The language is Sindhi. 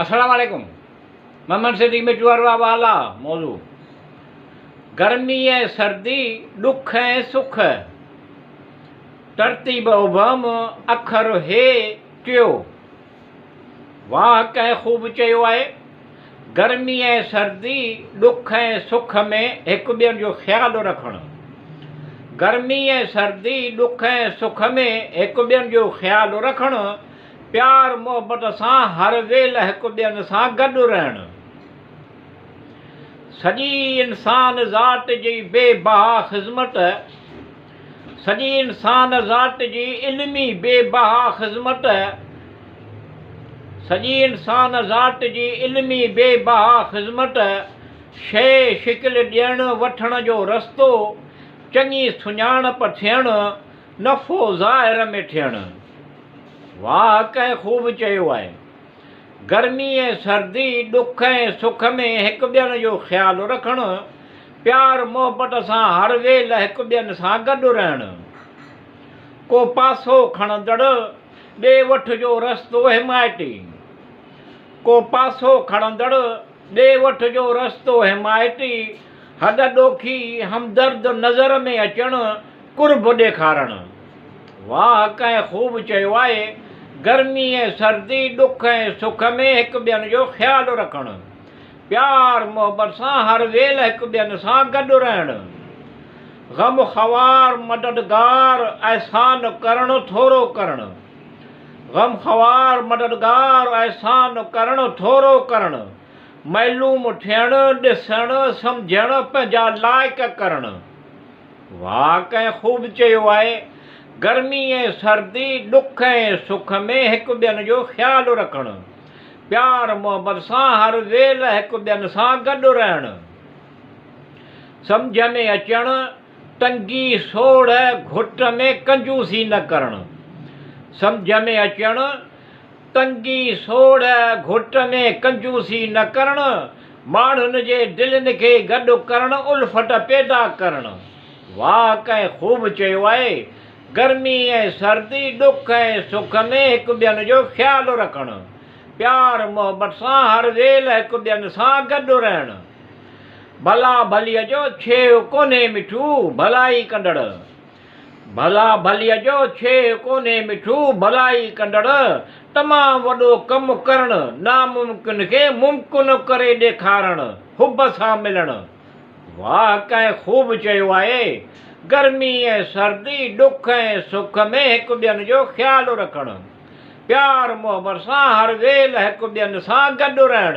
السلام عليڪم محمد صديق مٺو اروا والا موضوع گرمي ۽ سردي ڏک ۽ سک ترتيب ابهم اکر هي ٽيو واهه ڪنهن خوب چيو آهي گرمي ۽ سردي ڏک ۽ سک ۾ هڪ ٻين جو خيال رکڻ گرمي ۽ سردي ڏک ۽ سک ۾ هڪ ٻين جو خيال رکڻ پيار محبت سان هر ويل هڪ ٻين سان گڏ رهڻ. سڄي انسان ذات جي بي بها خذمت، سڄي انسان ذات جي علمي بي بها خذمت، سڄي انسان ذات جي علمي بي بها خذمت، شيء شڪل ڏيڻ وٺڻ جو رستو، چڱي سڃاڻپ ٿيڻ، نفعو ظاهر ۾ ٿيڻ. واهه ڪنهن خوب چيو آهي. گرمي ۽ سردي، ڏک ۽ سک ۾ هڪ ٻين جو خيال رکڻ، پيار محبت سان هر ويل هڪ ٻين سان گڏ رهڻ. ڪو پاسو کڻندڙ، ڏي وٺ جو رستو حمايتي. ڪو پاسو کڻندڙ، ڏي وٺ جو رستو حمايتي، هڏ ڏوکي، همدرد نظر ۾ اچڻ، قرب ڏيکارڻ. واهه ڪنهن خوب چيو آهي، گرمي ۽ سردي، ڏک ۽ سک ۾ هڪ ٻين جو خيال رکڻ. پيار محبت سان هر ويل هڪ ٻين سان گڏ رهڻ. غم خوار، مددگار، احسان ڪرڻ، ٿورو ڪرڻ. غم خوار، مددگار، احسان ڪرڻ، ٿورو ڪرڻ. معلوم ٿيڻ، ڏسڻ، سمجهڻ، پنهنجا لائق ڪرڻ. واهه ڪنهن خوب چيو آهي، گرمي ۽ سردي، ڏک ۽ سک ۾ هڪ ٻين جو خيال رکڻ. پيار محبت سان هر ويل هڪ ٻين سان گڏ رهڻ. سمجهه ۾ اچڻ، تنگي سوڙهه گهٽ ۾ ڪنجوسي نه ڪرڻ. سمجهه ۾ اچڻ، تنگي سوڙهه گهٽ ۾ ڪنجوسي نه ڪرڻ، ماڻهن جي دلين کي گڏ ڪرڻ، الفت پيدا ڪرڻ. واهه ڪنهن خوب چيو آهي، گرمي ۽ سردي، ڏک ۽ سک ۾ هڪ ٻين جو خيال رکڻ، پيار محبت سان هر ويل هڪ ٻين سان گڏ رهڻ. ڀلا ڀليء جو ڇيهه ڪونهي مٺو، ڀلائي ڪندڙ. ڀلا ڀليء جو ڇيهه ڪونهي مٺو، ڀلائي ڪندڙ، تمام وڏو ڪم ڪرڻ، ناممڪن کي ممڪن ڪري ڏيکارڻ، حب سان ملڻ. واهه ڪنهن خوب چيو آهي، گرمي ۽ سردي، ڏک ۽ سک ۾ هڪ ٻين جو خيال رکڻ، پيار محبت سان هر ويل هڪ ٻين سان گڏ رهڻ.